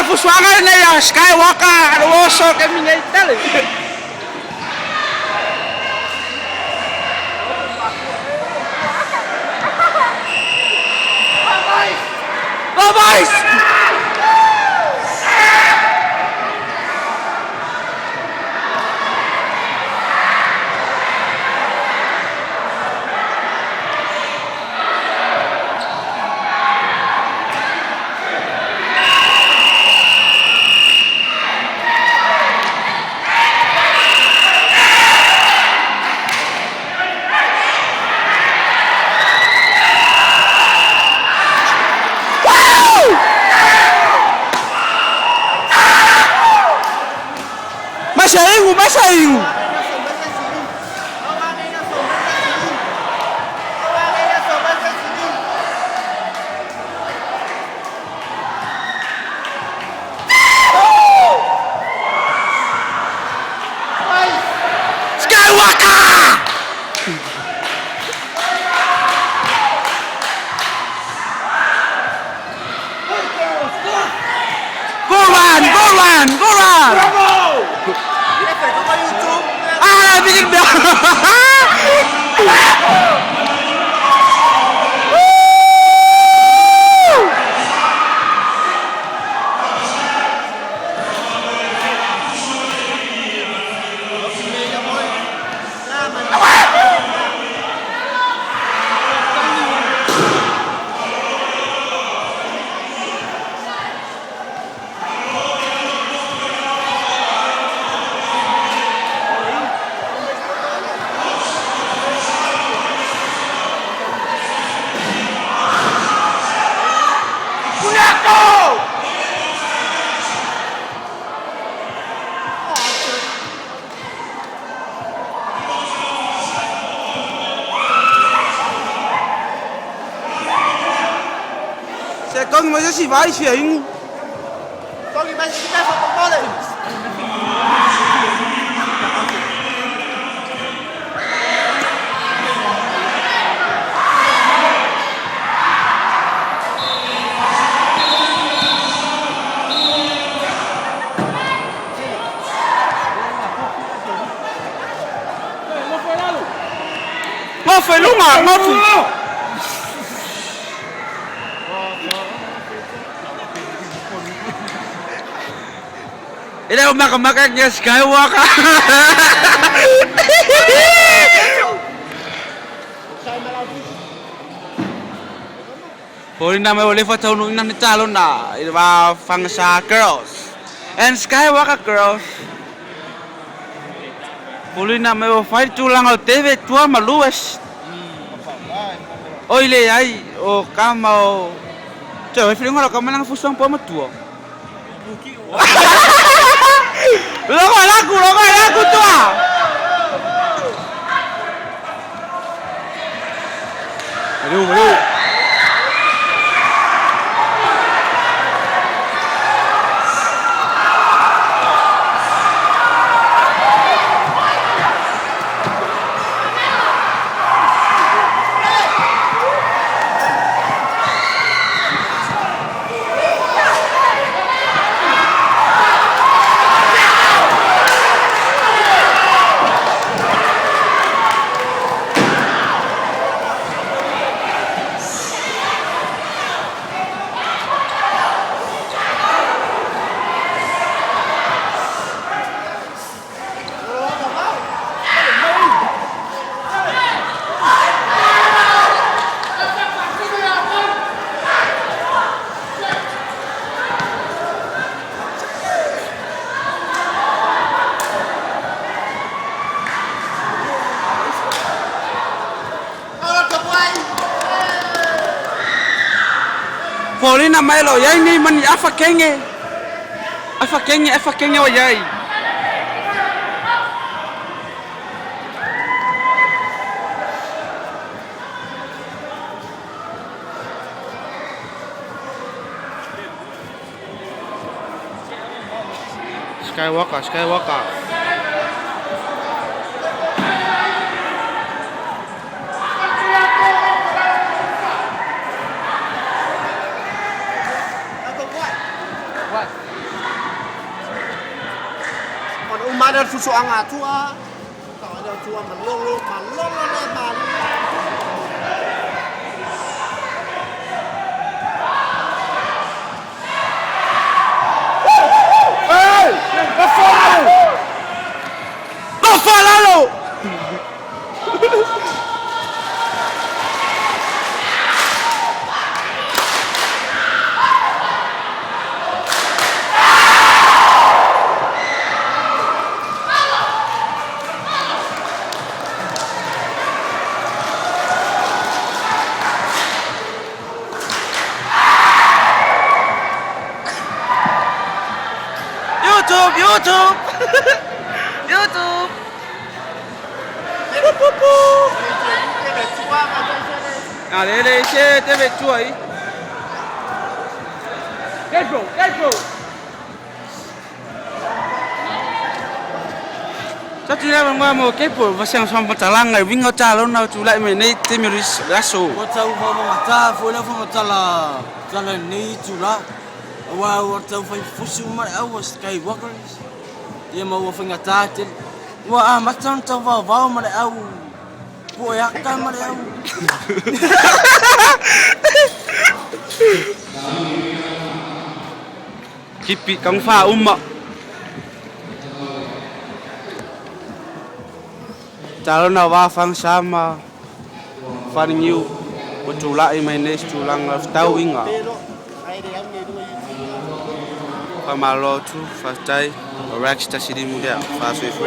Fusuaga lenei a Skywalker oso ke minei tele. Go boys! Woo! Mashaingu, mashaingu. Skywalker! Go run, go run, go run! Bravo! Ah, bikin Punako! Se kong mo se vai se ingu. Ngo foi lunga, ngo foi. Ile o maka maka nya Skywalker. Polina me boleh foto nu ina ni calon na ilwa Fangsa girls and Skywalker girls. Polina me o fai tulang o teve tua malues. Oi le ai o kama o. Cioè, vai fili ngolo kama nang fusuang po matua. Loko laku, loko laku tua. Valeu, valeu. Polina mai lo yai ni mani afa kenge. Afa kenge, afa kenge wa yai. Skywalker, Skywalker. uma lea le fusoaga a Atua, tau ai le Atua malolo, malolo le malie. Lalo! YouTube, YouTube! YouTube! 啊，来来，先这边注意。该走，该走。这主要我冇给不，我想上不咋啷个，为我咋了呢？主来没那这没有拉手。 Ua tau faamagata foi lea faamatala tala lenei itulā auā ua tau faifusi uma le au a skywalkers ia ma ua faigatā tele ua amata ona tau vaovao ma le au po'e aka ma le au. Kipi kang fa umma. Talo na wa fang sama fan new o tula i mai nei tulanga tau inga. Fa malo tu fa tai o rex ta sidi mu dia fa sui fo.